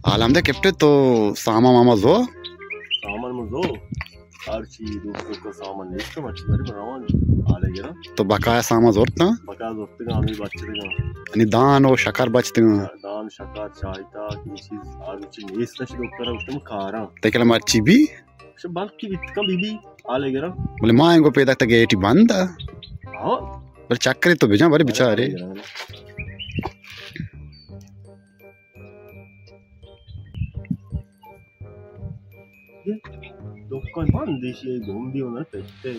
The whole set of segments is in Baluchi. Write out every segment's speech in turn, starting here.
حال ہمدے کپٹے، تو سامان ماما زو؟ سامان من زو؟ ہر چی دوست کا سامان نیست، مرچی بری روان حالے گرا۔ تو بقایا سامان زورتا؟ بقایا زورتگا، ہمیں بچتگا۔ یعنی دان و شکر بچتگا؟ دان، شکر، چائے تا، یہ چیز ہر چی نیست، نشی دکتر گفتم کارا۔ تکل مرچی بی؟ شو بلکی بیتکا بی بی، حالے گرا۔ بولے ما انگو پیدا تا گیٹی بند۔ ہاں۔ بل چکرے تو بجان، بلے بچارے۔ دکان بند، ایشی گم دی ہونا پشتے۔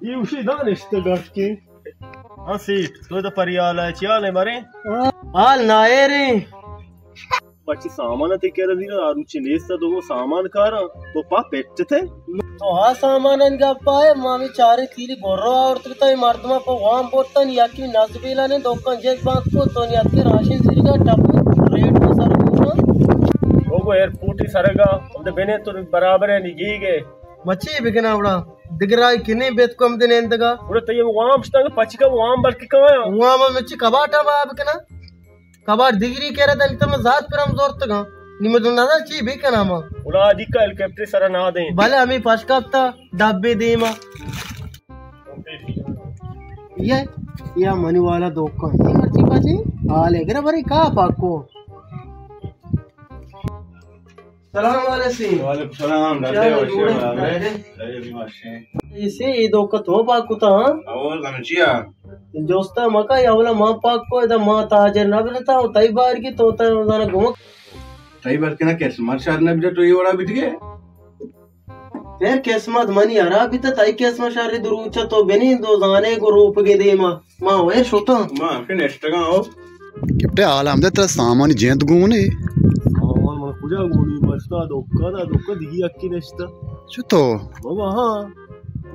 یہ اسی دانشت گٹ کے۔ ہاں سیٹ، تو تو پریال ہے، چیال ہے مرے؟ حال نائرے۔ بچی سامان تے کرا دینا، آ روچی نیست، تو وہ سامان کارا، تو پا پٹتے۔ تو ہا سامان ان گپا ہے، مامی چارے تیلی گورو آورت کتا، یہ مردمہ پا وام بوتن، یکی نزبیلا نے دکان جیت بانت کو، تو نیت کے راشن زیرگا ٹپ ریٹ کو سر کو۔ لوگو ایئرپورٹ سرگا، ہم تو بنے تو برابر ہے، نگی گئے۔ مچی بکنا اڑا، دگرائی کنے بیت کو ہم دن اندگا۔ اڑا تیے وام شتنگ، پچی کا وام بلکی کایا۔ وام مچی کباٹا با بکنا۔ کباٹ دگری کرا دنی تو من ذات پر ہم زورتگاں۔ نی مدن نظر چی بکناں ما۔ گڑا ادی کا ہیلی کاپٹر سرا نہ دیں۔ بلے ہمیں پش کپتا ڈبے دیما۔ یہ، یہ منی والا دکان۔ یہ مرچی پچی؟ حالے گرا بری کا پاکو۔ سلام علیکم۔ وعلیکم السلام، کیا ڈاکٹر حال ہے؟ وشے جوڑے؟ برابر ہے؟ ڈاکٹر؟ ارے بھی وشے۔ اسے یہ دکان تو پاک کتا، ہاں؟ اور گنچیا؟ جوستا مکا یا اولا ما پاک کو، ادا ما تاجر نہ بنتا، او تئی بار کی تو تا زانا گمک۔ تئی بار کنا قسمت شر نہ بیتا تو یہ وڑا بیت گئے۔ پھر قسمت منی ہرا بیتا، تئی قسمت شر دروچا تو بنی دو زانے گو روپ گے دیما۔ ما ویر شوتا۔ ما ہمشہ نشتگاں ہو۔ کپٹے حال ہمدے ترا سامانی جند گونے۔ سامان من کجا گونی، مشتا دکان، دکان دیگی اکی نشتا۔ چطور؟ بابا ہاں۔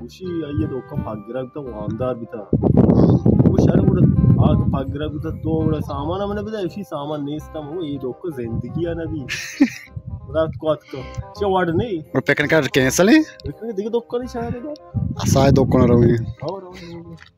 گوشی آئی ء دکان پگرگ بیتا، وامدار بیتا۔ ہاں۔ گوش ارے گڑا آ کہ پگرگ بیتا تو گڑا سامان من بدا، اشی سامان نیست، من اے دکان زندگی ء نبی۔ رات کو اتکو۔ چہ وڑ نہیں۔ اور پکنک کینسل ہے؟ پکنک دیگه دکانی شہر ہے۔ اسائے دکان روی۔ ہاں، روی، روی۔